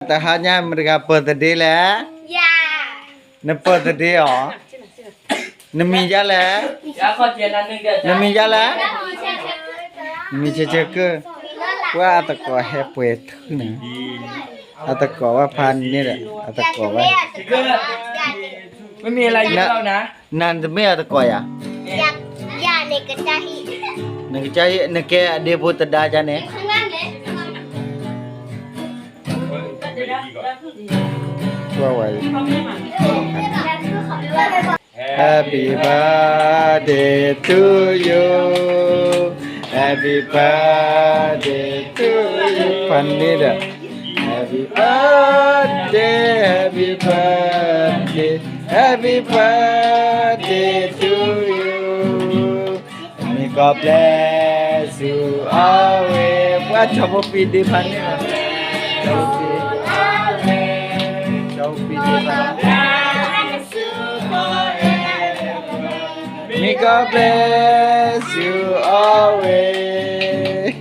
တဟါညါမတၤတဂၤ birthday လဲၣ်, န birthday အီၤ, နမံၤဒ်လဲၣ်, နမံၤဒ်လဲၣ်, နမံၤဆၢဆၢကၢၢ်, ပှၤအသကိးဟဲပှဲၤထူၣ်န့ၣ်, အသကိးဝဲဖးန့ၣ်ဒီး အသကိးဝဲ နတမ့ၢ်အသကိးယၤ, နကစၢ်ဟံၣ် နကဲအဒ့ဖိတဒါယၤန့ၣ်, ဝဲဝဲ Happy birthday to you, Happy birthday to you, ဖးန့ၣ်ဒီး Happy birthday, Happy birthday, Happy birthday to you, May God bless you always, ပှၤစီၤဖိပံၤဒ့ဖးန့ၣ်လီၤ, စီၤဖိပံၤဒ့ဖးန့ၣ် May God bless you always,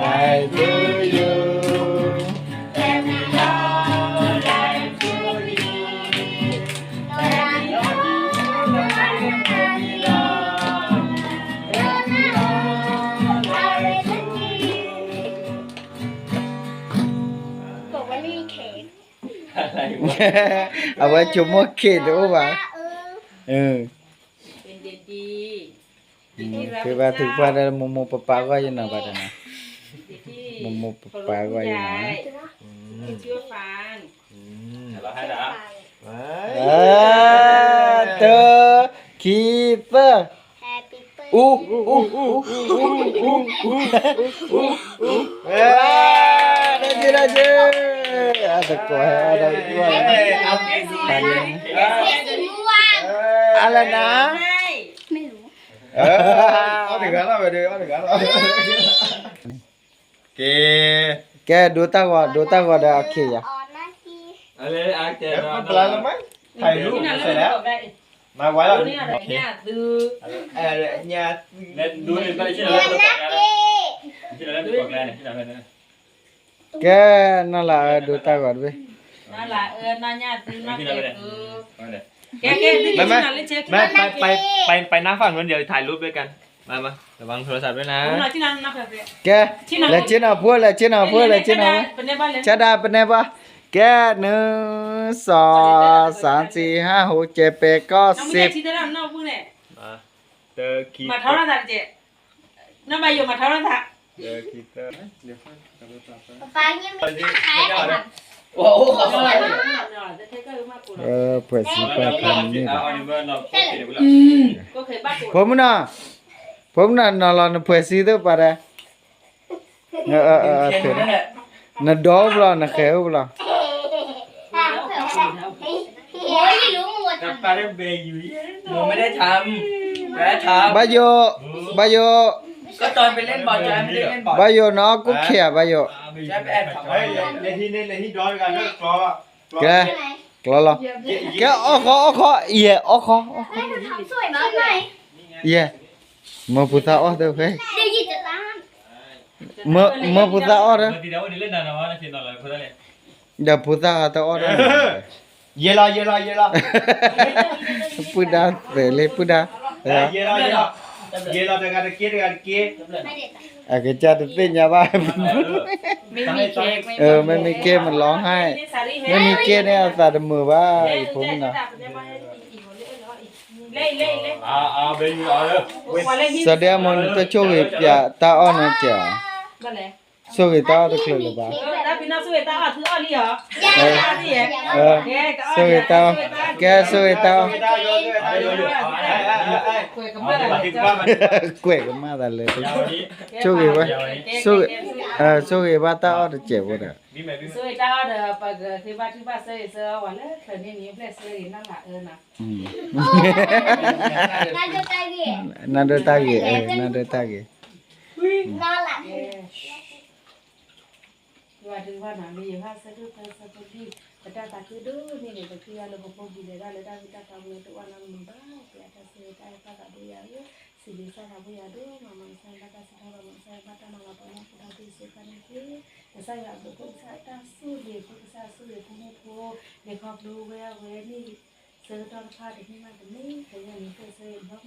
life to you. အဝဲဆိကမိၣ် cake တအိၣ်ဘၣ်, ဖဲဘၣ်ထုကဖၣ်ဒီး မိၢ်မိၢ်ပၢ်ပၢ်ဂီၢ်ယနီၤဘၣ်တနီၤ, မိၢ်မိၢ်ပၢ်ပၢ်ဂီၢ်ယနီၤ, တၢ, ခံ, သၢ, အူ, အူ, အူ, အူ, အူ, အူ, အူ, အူ, အူ, တၢ်က့တၢ်က့, အသကိးဟဲအီၣ်ဒီး အလနၤ ကဲ, ဒိတၢ်ဂီၤ ဒိတၢ်ဂီၤဒီးအခ့ယၤ, ပလါလၢမး ถ่ายรูปเสร็จแล้ว มาไว้แล้ว ကဲ, နီၢ်လၤအၢ ဒိတၢ်ဂီၤတဘ့ၣ်, မ့ၢ် မ့ၢ် မ့ၢ် ไป ไป ไป ไปนั่งฝั่งนู้น เดี๋ยวถ่ายรูปด้วยกัน มา มา ระวังโทรศัพท์ด้วยนะ ကဲ, လဲၤဆ့နီၤဖိ လဲၤဆ့နီၤဖိ လဲၤဆ့နီၤဖိ, ဆၢဒၣ်ပနဲဘၣ်, ကဲ, နွံ, စီၤ, စၢ်, သံ, ဟး, ဟိ, ကဲး, ပဲ, ကီ, စ့း, မၤထီရသးတကဲး, နီၢ်ဘၣ်ယိာ်မၤထီရသး, ဖှဲးစံးပာ်ဖှဲးန့ၣ်, ဖိမုၣ်နီၤ, ဖိမုၣ်နီၤ နီၤလီၤနဖှဲးစံသ့ၣ်ပာ်ဒီး, နဒီအိၣ်ဘျီ နဃဲၤအိၣ်ဘျီ, ဘၣ်ယိာ်, ဘၣ်ယိာ်, ဘၣ်ယိာ်နီၤ ကိၣ်ခံးဧါ ဘၣ်ယိာ်, ကဲ, ကျီလီၤ, ကဲ အီၣ်ဃီ အီၣ်ဃီ ယဲၢ် အီၣ်ဃီ အီၣ်ဃီ, ယဲၢ်, မၢဖိသၣ်အီၣ်သ့ၣ်ဖဲ, မၢဖိသၣ်အီၣ်ဒီး, ဒီးဖိသၣ်တအီၣ်ဒီး, ယဲၢ်လီၤ ယဲၢ်လီၤ ယဲၢ်လီၤ, ပုၢ်ဒါသဲးလံ ပုၢ်ဒါ, ယဲၢ်လီၤ ယဲၢ်လီၤ တဂၤတက့ တဂၤတက့, အကစၢ်တသ့ၣ်ညါဘၣ်, မ့မ့ၢ်ကဲ မ့ၢ်လီၤဟဲ, မ့မ့ၢ်ကဲန့ၣ် အသးတမုာ်ဘၣ် ယဖိမုၣ်နီၤ, စီၤဒ့အမိၢ် နတဆိၣ်ဂ့ၤပၠးတၢ်အီၣ်နီတစဲးဧါ, ဆိၣ်ဂ့ၤတၢ်အီၣ်တချုးလၢၤဘၣ်, ဆိၣ်ဂ့ၤတၢ်အီၣ်, ကဲဆိၣ်ဂ့ၤတၢ်အီၣ်, ကွဲးကမၣ်သးလၢ, ဆိၣ်ဂ့ၤဝဲ, ဆိၣ်ဂ့ၤဘၣ်တၢ်အီၣ်တစဲးဖိဒီး ဆိၣ်ဂ့ၤတၢ်အီၣ်ဒီး ပကဃ့ဘါထုကဖၣ်ဆၢဂ့ၤဆၢဝါလၢချၢန့ၣ်န့ၣ် ပျဲၢ်ဆၢဂ့ၤနီၢ်လၤအၢနီၤ, နၢ်ဒိၣ်တၢ်ဂ့ၤ, နၢ်ဒိၣ်တၢ်ဂ့ၤ, ယွၤဒုးဝါနီၤ မ့ၢ်ယွၤဆၢဒိၣ်တၢ်ဆၢဖိဒံၣ်, ပတၢ်သးခုဒိၣ်န့ၣ်န့ၣ် ပဃ့ယွၤလၢပဖိပလံၤဒီးတၢ်လၢတၢ်ဂ့ၢ်တၢ်သးဝဲတအိၣ်နီတမံၤဘၣ်, ပတၢ်ဆၢဂ့ၤတၢ်အဲၣ်တၢ်သးဒိၣ်ယွၤဧၢ, ဆ စံးဘျုးကစၢ်သးဘိယွၤဒိၣ်မး, မ်ကစၢ်ယွၤဘၣ်တၢ်စံးထီၣ်ပတြၢၤ, မ်ကစၢ်ယွၤဘၣ်တၢ်မၤလၤကပီၤလၢပတၢ်သ့စ့ၢ်ကီးန့ၣ်တက့ၢ်. ကစၢ်ယွၤအဘျုးအဖှိၣ်, ကစၢ်တၢ်ဆိၣ်ဂ့ၤအဖှိၣ်, ကစၢ်ဆိၣ်ဂ့ၤဖိမုၣ်ဖိ, လဲၤခီဖျိဝဲအဝဲန့ၣ် ဆၢကတီၢ်တဖၣ်တနံၣ်ဘၣ်တနံၣ်, ကယဲၢ်န့ၣ် ပဆၢဂ့ၤဘျီဘၣ်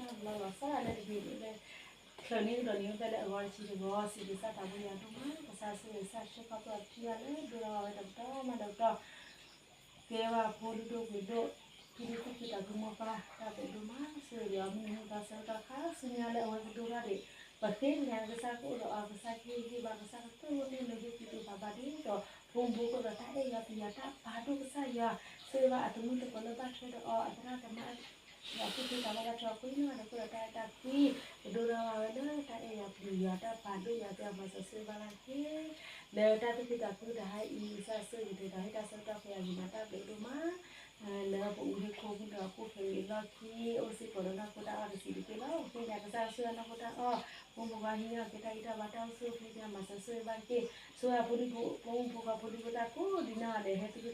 ဘျီလီၤဆီဒၣ်တၢ်လၢတနံၤန့ၣ် ချၢးန့ၢ်ကဒီးန့ၣ် ဖဲလၢအဂီၢ်တဆံတဂီၤ, စံးဘျုးကစၢ်သးဘိယွၤဒိၣ်မး, ကစၢ်ဆိၣ်ဂ့ၤကစၢ်ဆှၢခီဖျိအထံအဂၤလၢဒိၣ်ထီၣ်ဝဲတကတီၢ်မးတကတီၢ် ကဲဝဲဖိလုၢ်ဒိၣ်ပှ့ၤဒိၣ်, ဖံဒိၣ်သူၣ်ဖှံသးခုမိၢ်ပၢ်, တၢ်ဘျုးဒိၣ်မး, ဆိၣ်ဂ့ၤဒီးမုၢ်နံၤမုၢ်သီဆၢကတီၢ်ခါဆူညါလၢအဝဲကဒိၣ်ထီၣ်ဒံး, ပဃ့ကညးကစၢ်ကအိၣ်ဒီးအီၤ, ကစၢ်ကဟ့ၣ်ဂံၢ်ဘါ, ကစၢ်ကသိၣ်လိန့ၢ်လၢဟ့ၣ်ကူၣ်သ့ဘၣ်ဘၣ်ဒ်သိး ဖိမုၣ်ဖိကအိၣ်ဒီးတၢ်အဲၣ်ယွၤပျံၤယွၤတၢ်ပာ်ဒိၣ်ကစၢ်ယွၤ, ဆိၣ်ဂ့ၤဘၣ်အတံၤမုၢ်သကိးလၢဘၣ်ထွဲဒီးအီၤ, အသရၣ်သမါ ဒီးသူၣ်ဖှံသးဘၣ်ဘၣ်ထွဲအဃိန့ၣ် ဒီးကအိၣ်ဒီးတၢ်အဲၣ်တၢ်ကွံ,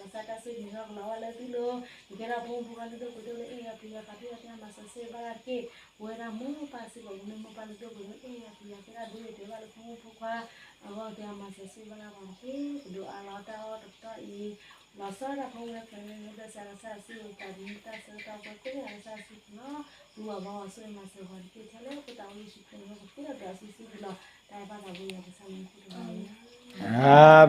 ကဒိၣ်ထီၣ်ဘၣ်ဝဲလၢတၢ်အဲၣ်ယွၤပျံၤယွၤတၢ်ပာ်ဒိၣ်ယွၤ သ့ၣ်အမၤစၢၤဆိၣ်ဂ့ၤဘၣ်လၢ်တက့ၢ်. လၢတၢ်သူၣ်ဖှံသးခုတဟါအံၤ ကစၢ်ဆိၣ်ဂ့ၤက့ၤဒီးဟ့ၣ်တၢ်ဆၢကတီၢ်ဖဲအဂ့ၤမး တၢ်ဘျုးဒိၣ်မး လၢပအိၣ်မူခိၣ်မုၢ်ဒီးခိၣ်ဖဲအံၤအလီၢ်ခံ အိၣ်စ့ၢ်ကီးဒီးနီၢ်ခိတၢ်အီၣ်တဆံးတက့ၢ်လီၤ. ပဃ့ကညးကစၢ်ဆိၣ်ဂ့ၤနီၢ်ခိတၢ်အီၣ်, ဖိမုၣ်ဖိခွါဟံးန့ၢ်အီၣ်က့ၤတၢ်ဂံၢ်တၢ်ဘါတၢ်အိၣ်ဆူၣ်အိၣ်ချ့ သ့ၣ်အမၤစၢၤဆိၣ်ဂ့ၤဘၣ်တက့ၢ်. ဆိၣ်ဂ့ၤဖိဒံဖိမုၣ်ဖိခွါဖိဒံဖိသၣ်ကိးဒ်နီၢ်ဂၤဒဲး ဟဲသူၣ်ဖှံသးခုအဖိမုၣ်နီၢ်ကစၢ် တၢ်ဆိၣ်ဂ့ၤကလီၤဝဲလၢသုလိၤ, ကကဲထီၣ်ဖိမုၣ်ဖိခွါလုၢ်ဒိၣ်ပှ့ၤဒိၣ်လၢအဲၣ်ယွၤပျံၤယွၤ ပာ်ဒိၣ်ယွၤ သ့ၣ်အမၤစၢၤဆိၣ်ဂ့ၤဘၣ်တက့ၢ်. ပဝဲဒၣ်မိၢ်ပၢ်စ့ၢ်ကီး ပမ့ၢ်မိၢ်ပၢ်လုၢ်ဒိၣ်ပှ့ၤဒိၣ်အဲၣ်ယွၤပျံၤယွၤ ကဲထီၣ်ဒိဂ့ၤတဲဘၣ်လၢဖိမုၣ်ဖိခွါ အဂီၢ် သ့ၣ်အမၤစၢၤဆိၣ်ဂ့ၤဘၣ်လၢ်ပှၤတက့ၢ်. ပဒိးအါလီၤတၢ်အီၣ်တကတီၢ်အံၤ လီၤဆီဒၣ်ဖိဝဲဖျၢၣ်န့ၣ် လၢစၢ်ကစၢ်အစုအတၢ်ဒ်တၢ်ဆၢကတီၢ်ပှဲၤကိးဂၤလၢကစၢ်အစုပူၤလီၤ. ပူၤအဘီအီၤဆိၣ်ဂ့ၤမၤစၢၤပှၤတက့ၢ်. ထဲလၢပတၢ်အိၣ်ယ့ၣ်ၡူးခရံာ်အမံၤ ပဃ့ဒီးပတၢ်စုစ့ၢ်ကီးလီၤ. တၢ်အဲၣ်ဘၣ်သးဘိယွၤကစၢ်မံၤ အၤမ့ၣ်, အီၣ်သ့လံ. ဖိသၣ်, ဖိသၣ်, ဖိသၣ်န့ဆၢၣ်န့ၣ် ကလၢဖိသၣ်န့ဆၢၣ်, ဆၢဒၣ်, အီၣ်ဆၢဒၣ်အီၣ်, ကဲမုၣ်ကနီၤတၢ်လံ, ဆၢဒၣ်လံ, မ့ၢ်ဧါ, ကန့ၣ်ဧါ, ကဲဆၢဒၣ်သဲး, ဆၢ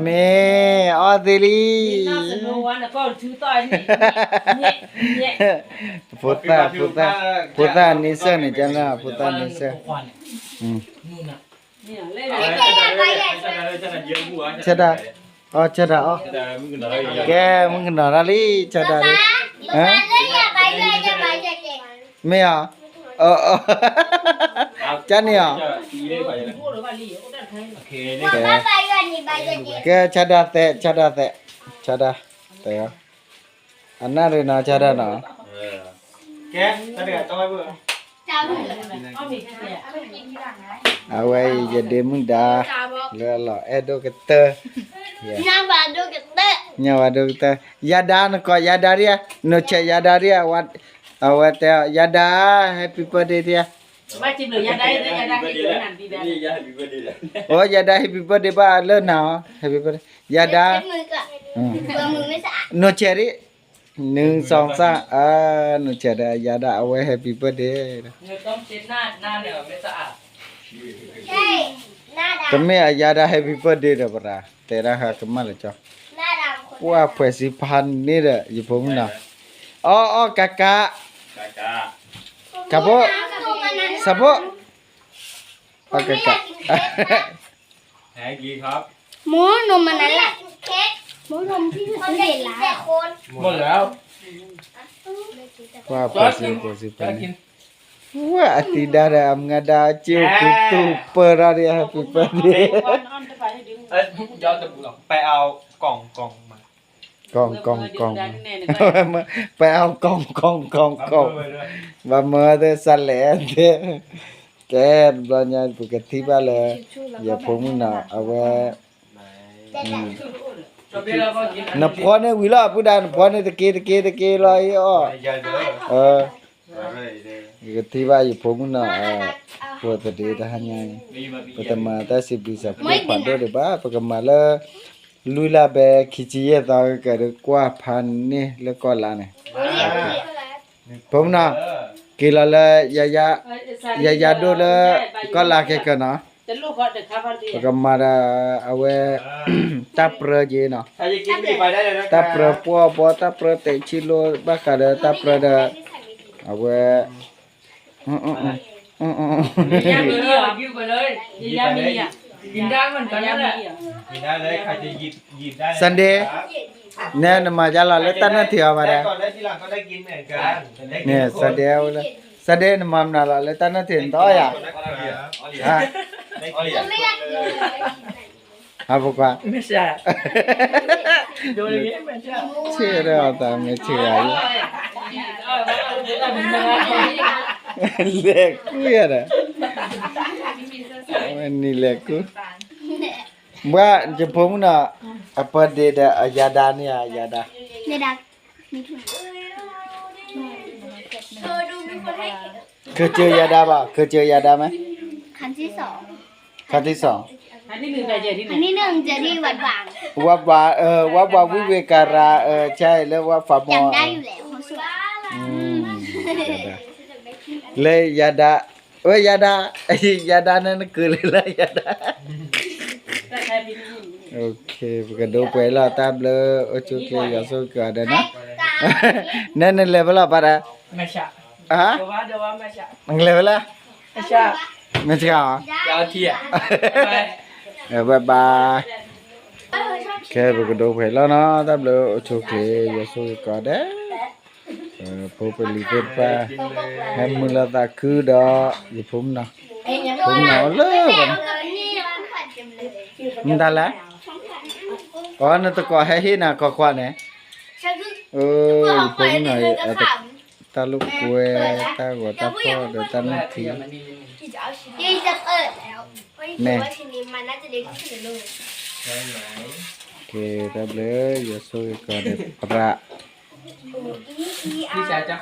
ဒၣ်သဲး, ဆၢဒၣ်သဲး, အနၢ်ရ့ၣ်နီၤ ဆၢဒၣ်နီၤ, ကဲ, အဝဲအံၤ ယဒ့မုၣ်ဒါ လၢအလီၤအဲၣ်ဒိၣ်ကတၢၢ်, ညၣ်ဝါဒိၣ်ကတၢၢ်, ယၤဒါနကိးယၤဒါဒံးဧါ, နိၣ်ဆဲးယၤဒါဒံးဧါ, အဝဲတဲအီၤ ယၤဒါ happy birthday ဒံးဧါ, အိၣ်ယၤဒါ happy birthday ဘၣ်လၢနၤအီၤ happy birthday ယၤဒါ, နိၣ်ဆဲးဒံး, နုၤစီၤစၢ်, နုၤဆဲးဒီးယၤဒါ အဝဲ happy birthday တမ့ၢ်အယၤဒါ happy birthday ဒီးပရၤ တဲဒၣ်ဟးကမၣ်လၢကၠီ, ပှၤဖှဲးစံဖါန့ၣ်ဒီး ယဖိမုၣ်နီၤ, အီၣ်အီၣ်ကးကး, ကးဖိ, ဆၣ်ဖိ, အီၣ်ကးကး หมดแล้ว หมดแล้ว ပှၤဖှဲးစံဖါန့ၣ် ဝဲအတံၤဒါဒီးအမုၢ်ဒါ က့ၢ်အိၣ်ကူတူၢ်ပၢၢ်ရၣ်ဒီး happy birthday ကီၢ်ကီၢ်ကီၢ်, ပအီၣ်ကီၢ်ကီၢ်ကီၢ်, ဘၣ်မၢသ့ၣ်စးလဲၣ်သ့ၣ်, ကဲတဘျီညါ ပကထံၣ်ဘၣ်လၢ ယဖိမုၣ်နီၤ အဝဲ နဖီန့ၣ်ဝံၤလီၤ ပုၢ်ဒါ နဖီန့ၣ်တက့ၢ်တက့ၢ်တက့ၢ်လီၤအံၤအီၣ်, ယကထံၣ်ဘၣ်ယဖိမုၣ်နီၤ, ပသဒ့တဟါညါအံၤ ပတမၤတၢ်စံးဘျုးစံးဖှိၣ်ဖးဒိၣ်ဒံးဘၣ်, ပကမၤလၢ လွံၢ်လါဘဲ ခံဆံယဲၢ်သီကကဲးဒီးကွၢ်ဖးန့ၢ်လၢကီၢ်လါန့ၣ်, ဖိမုၣ်နီၤ, က့ၤလီၤလၢ ယၤယၤဒိၣ်လၢ ကီၢ်လါခဲကၢနီၤ, ပကမၤဒီးအဝဲ တၢ်ပြၢက့ၤနီၤ, တၢ်ပြၢပှီၢ်ဘီ တၢ်ပြၢတဲာ်ထံလိ ဘၣ်ဃးဒီးတၢ်ပြၢဒီး အဝဲ Sunday နဲနမၤယါလီၤလၢတၢ်နၢၣ်ထံးအီၤမးဒီး, န့ၣ် Sunday ဝဲလၢ Sunday နမၤမနုၤလီၤလၢတၢ်နၢၣ်ထံးနတအီၣ်ယၤ, ဟးဖိခွါ, ဆ့ၣ်ဒီးအသးမ့ၢ်ဆ့ၣ်ဂၤ, လဲၤကူၣ်ယၤဒီး, နံၤလဲၤကူၣ်, ဘၣ်ယဖိမုၣ်နီၤ, အပၢဒ့ဒီးအယၤဒါန့ၣ်ဧါ ယၤဒါ, ယၤဒါ, မ့ၢ်ထူၣ်နီၤ, မ့ၢ်ထူၣ်နီၤ, เคยเจอยาดาเปล่า เคยเจอยาดาไหม ครั้งที่สอง ครั้งที่สอง ครั้งที่หนึ่งเจอที่ไหน ครั้งที่หนึ่งเจอที่วัดวาง วัดวาง เออ วัดวางวิเวการาม เออ ใช่ แล้ววัดฝามัว จำได้อยู่แล้ว เขาสวย อืม ยาดา เลยยาดา เอ้ย ยาดา ยาดานั่นคือเลยละ ยาดา โอเค ပကဒိးပှဲၤလီၤ တၢ်ဘျုး အိၣ်ဆူၣ်ချ့ ယွၤဆိၣ်ဂ့ၤကီးဒီးနီၤ နဲနလဲၤဖဲလဲၣ် ပၢ်တၢ် ဟါ နကလဲၤဖဲလဲၣ် မ့ၢ်စှၤ ဘၣ်ဘၣ် ခဲ ပကဒိးပှဲၤလီၤနီၤ တၢ်ဘျုး အိၣ်ဆူၣ်ချ့ ယွၤဆိၣ်ဂ့ၤကီးဒီး ဖိပလံၤသ့ၣ်တဖၣ် ဟဲမုၢ်လီၤသးခုဒီး ယဖိမုၣ်နီၤ ဖိမုၣ်နီၤလၢ မတၤလဲၣ် အီ နတကိးဟဲဟ့ၣ်နၤကီၢ်ခွါန့ၣ် ယဖိမုၣ်နီၤ တၢ်လိာ်ကွဲ တၢ်ဂီၤတၢ်ဖီၣ်ဒီးတၢ်မုၢ်ထံ န့ၣ် ကဲ တၢ်ဘျုး ယွၤဆိၣ်ဂ့ၤကီးဒီး ပြး